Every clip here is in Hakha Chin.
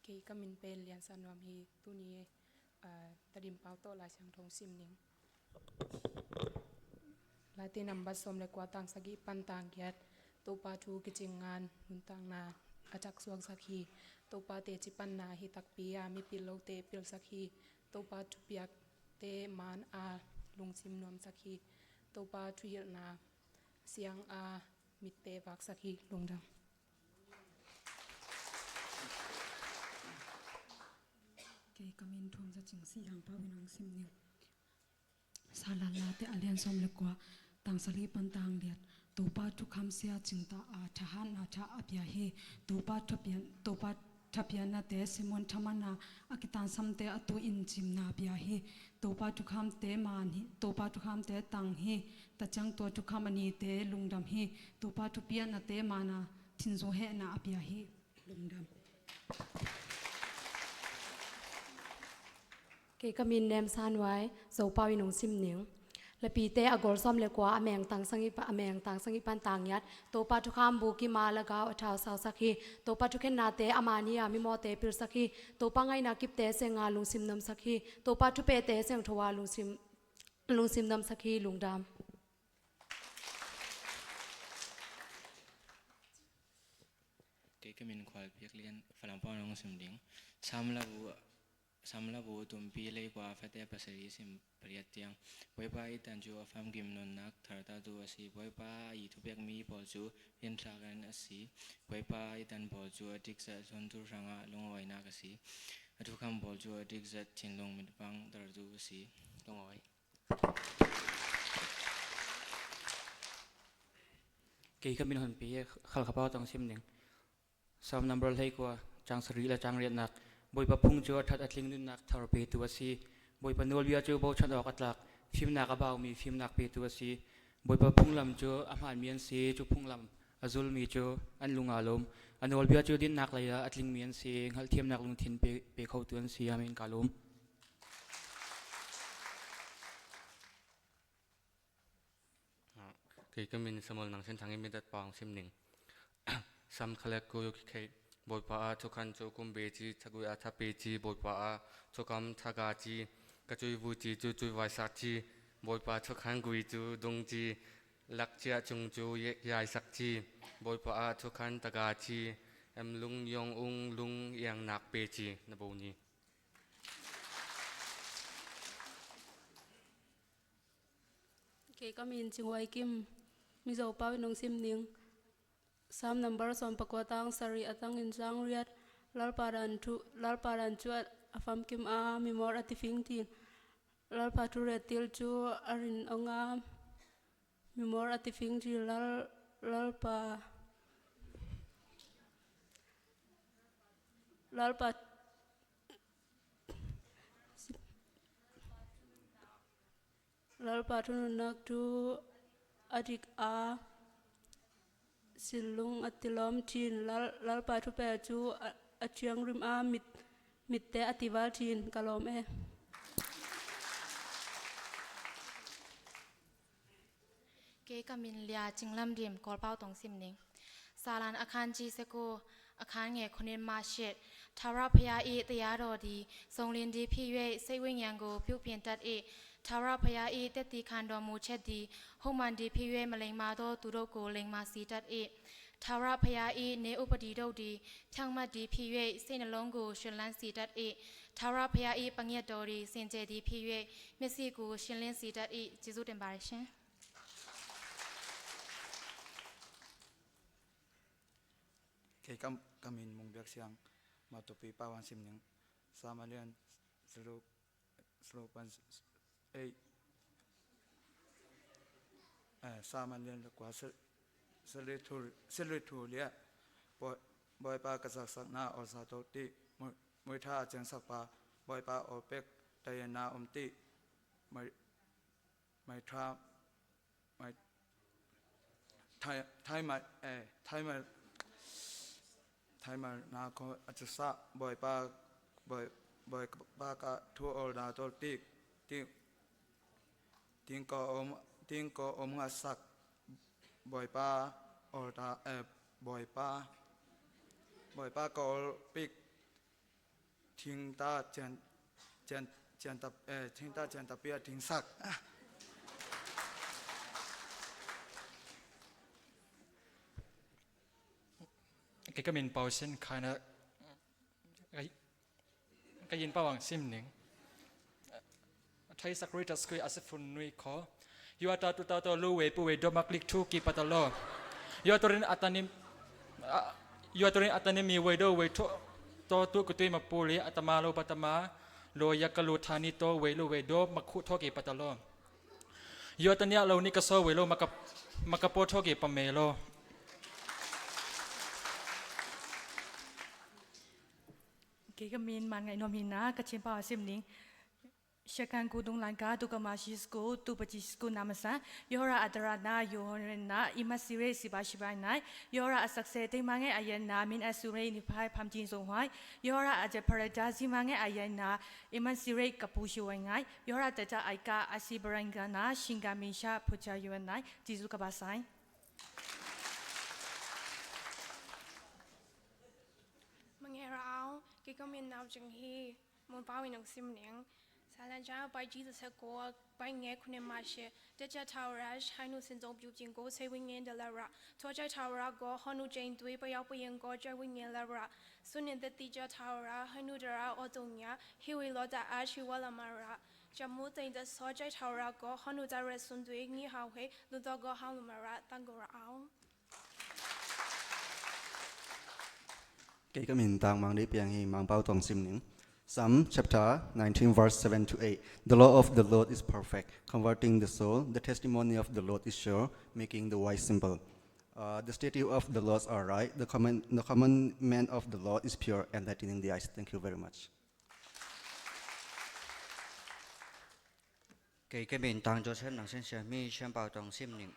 Kei ka min pen Lian Sa Nuam hi tuni Tadim Pau to Lai Siang Thong sim ning. Latin amba som le kwa tang sagi pan tang giat to pa thu kiching ngan nun tang na achak suak sakhi to pa te chi pan na hi tak pi a mi pil lo te pil sakhi to pa thu piak te man a lungsim nuam sakhi to pa thu hil na siang a mit te vak sakhi lungdam. Kei ka min thum za ching si ang pa winong sim ning. Sala la te alian som le kwa tang sali pan tang liat tu pa thu kham sia ching ta a tha han a tha apia hi tu pa thu pian tu pa thapian na te Simon thamana akitan sam te atu in chim na bia hi tu pa thu kham te man hi tu pa thu kham te tang hi ta chang to thu kham ani te lungdam hi tu pa thu pian na te mana thinzu he na apia hi lungdam. Ke ka min nem san wai zo pau in ung sim ning lapi te agor som le kwa ameng tang sangi pa ameng tang sangi pan tang yat to pa thu kham bu ki ma la gaw athau sau sakhi to pa thu khen na te amani ami mo te pir sakhi to pa ngai na kip te senga lung sim nam sakhi to pa thu pe te seng thowa lung sim lung sim nam sakhi lungdam. Kei ka min khual piak lian Falam pau nong sim ding Samla bu Samla bu tumpi leikua fate pasarih sim pariat tiang Bawipa i tan cu a famkim nunnak tharta tu a si. Bawipa i thupekmi pawl cu rianthlak in a si. Bawipa i tan pawl cu a ṭikzat hlawntu hrangah lungawinak a si. A thukham pawl cu a ṭikzat thinlung mitbang tertu a si. Lungawi. Kei ka min hon pi khal kha pau tang sim ning. Psalm number 11 chang sarih le chang riatnak Bawipa phung cu a ṭhat a tling nunnak thar petu a si. Bawipa nawlbia cu bochan awk a tlak, fimnak a baumi fimnak petu a si. Bawipa phunglam cu a hmaanmi an si, cu phunglam a zulmi cu an lung aa lawm. A nawlbia cu dinnak lei ah a tlingmi an si, hngalhthiamnak lungthin pe, pe khotu an si. Amen. Ka lawm. Kei ka min Samuel nang sin thang in midat pawng sim ning. Sam khalek ku yu khei Bawipa a chukhan chu kum be chi chagui a thape chi Bawipa a chukam thaga chi ka chui vu chi chu chui vai sak chi Bawipa chukhan gui chu dung chi lak chia chung chu yai sak chi Bawipa a chukhan taga chi em lung yong ung lung iang nak pe chi na bo ni. Kei ka min Chingwai Kim, Mizo pa minung sim ning. Psalm number 19 tang sarih atang in tlang riat lalparan thu lalparan chu a famkim a mimor a tifing tin lalpa thu ret til chu a rin onga mimor a tifing ti lal lalpa lalpa Lalpa thununnak cu a dik a silung a tilawm chin. Lalpa thupe cu a thianghlim a mit te a tival chin. Ka lawm e. Ke ka min lia chinglam dim kawlpau tong sim ning. Salan akhan chi seku akhan nge khunin ma shit Thara phaya i တရားတော်သည်စုံလင်သည်ဖြစ်၍စိတ်ဝိညာဉ်ကိုပြုပြင်တတ်၏ထာဝရဘုရား၏တက်တည်ခံတော်မူချက်သည်ဟုတ်မှန်သည်ဖြစ်၍မလိမ္မာသောသူတို့ကိုလိမ္မာစေတတ်၏ထာဝရဘုရား၏နေဥပတိတို့သည်ဖြောင့်မတ်သည်ဖြစ်၍စိတ်နှလုံးကိုရှင်လန်းစေတတ်၏ထာဝရဘုရား၏ပညတ်တော်သည်စင်ကြယ်သည်ဖြစ်၍မျက်စိကိုရှင်လင်းစေတတ်၏ကျေးဇူးတင်ပါတယ်ရှင် Kei kam ka min mung biak siang matupi pawan sim ning samalian zero 0.8 samalian kwa sele thu sele thu lia Bawipa ka sak na or sa to ti mui tha cheng sak pa Bawipa o pek tayana um ti mai mai tha mai thai thai mai eh thai mai thai mai na ko achasa Bawipa Bawipa ka thu ol na to ti ti ting ko om ting ko om nga sak Bawipa ol ta eh Bawipa Bawipa ka ol pik. 听大简简简的呃听大简的别听萨。 Kei ka min pau sin khai na ka yin pawang sim ning thai sakri ta skui asifun nui kho yua ta tu ta to lu we pu we do mak lik thu ki patalo yua torin atanim yua torin atanim mi we do we tho to tu ku tui ma pu li atama lo patama lo yakalu thani to we lu we do makhu tho ki patalo yua tania lo ni ka so we lo maka makapo tho ki pame lo Kei ka min man ngai nom hina ka chin pa sim ning Shakan ku dung lan ka tu ka ma shi school tu pa chi school namasa yora adara na yoren na ima sire si ba shi ba nai yora asak se te ma nge ayen na min asure ni phai pham chin song hwai yora aje phara si ma nge ayen na ima sire ka pu shi wai ngai yora ta ta ai ka asi baranga na shinga min sha phucha yuan nai jisu ka ba sai Mangera ke ka min nau jing hi mon pa win sim ning sa lan ja bai ji se ko bai nge khune ma she de cha tha ra hai nu sin zong pyu jing go se win ngen de la ra tho cha tha ra go honu jain dui pa yaw pa yin go ja win ngen la ra sun nin de ti cha tha ra hai nu de ra o dong nya hi wi lo da a chi wa la ma ra ja mu ding de so cha tha ra go honu da re sun dui ni ha hui lu do go ha lu ma ra tang go ra ao Kei ka min tang mang di piang hi mang pau tong sim ning. Psalm chapter 19 verse 7 to 8. The law of the Lord is perfect, converting the soul. The testimony of the Lord is sure, making the wise simple. The statute of the Lord are right. The command, the commandment of the Lord is pure, enlightening the eyes. Thank you very much. Kei ka min tang Joseph nang sen sia mi shan pau tong sim ning.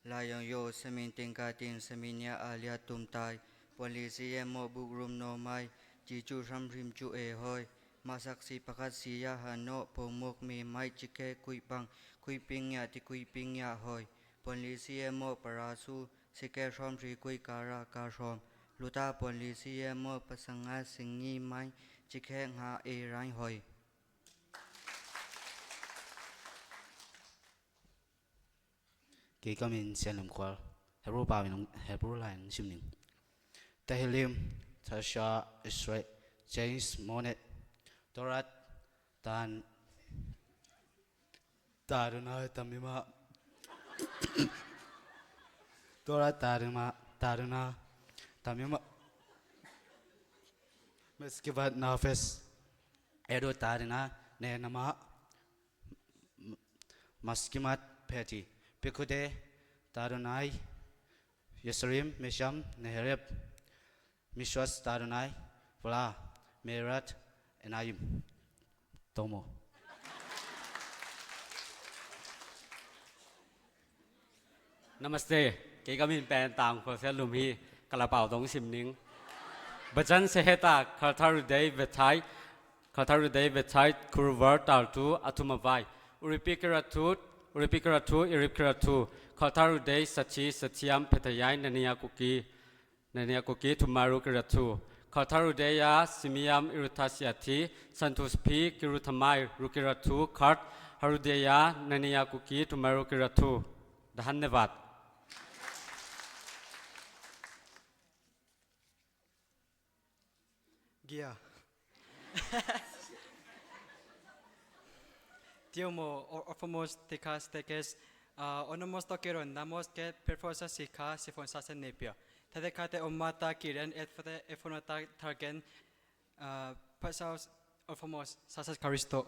La yong yo semin ting ka tin semin ya alia tum tai pon li si ye mo buk rum no mai ji chu ram rim chu e hoi ma sak si pakhat si ya ha no po muk mi mai chi ke kui bang kui ping ya ti kui ping ya hoi pon li si ye mo para su si ke rom ri kui ka ra ka rom luta pon li si ye mo pasanga singi mai chi ke nga e rai hoi Kei ka min sian kwal Hebrew pa min Hebrew line sim ning Tehillim Tasha Israel James Monet Torat Tan Taruna Tamima Torat Tarima Taruna Tamima Meskivat Nafes Edo Tarina Nenama Maskimat Peti Pikude Tarunai Yesrim Mesham Nehereb Mishwas Tarunai Vla Merat Enayim Tomo Namaste kei ka min pen tang ko se lum hi kalapau dong sim ning Bachan seheta khartharu dei vethai khartharu dei vethai kurvar tar tu athumavai uripikara tu uripikara tu iripikara tu khartharu dei sachi sachiam phethayai nania kuki nania kuki thumaru kiratu khartharu dei ya simiam iruthasiathi santuspi kiruthamai rukiratu khart harudeya nania kuki thumaru kiratu धन्यवाद Gia. Tiomo orphomos tikas tekes onomos tokeron namos ke perfosa sikha sifon sasen nepia. Tadekate omata kiren etfate efonata targen pasaus orphomos sasas karisto.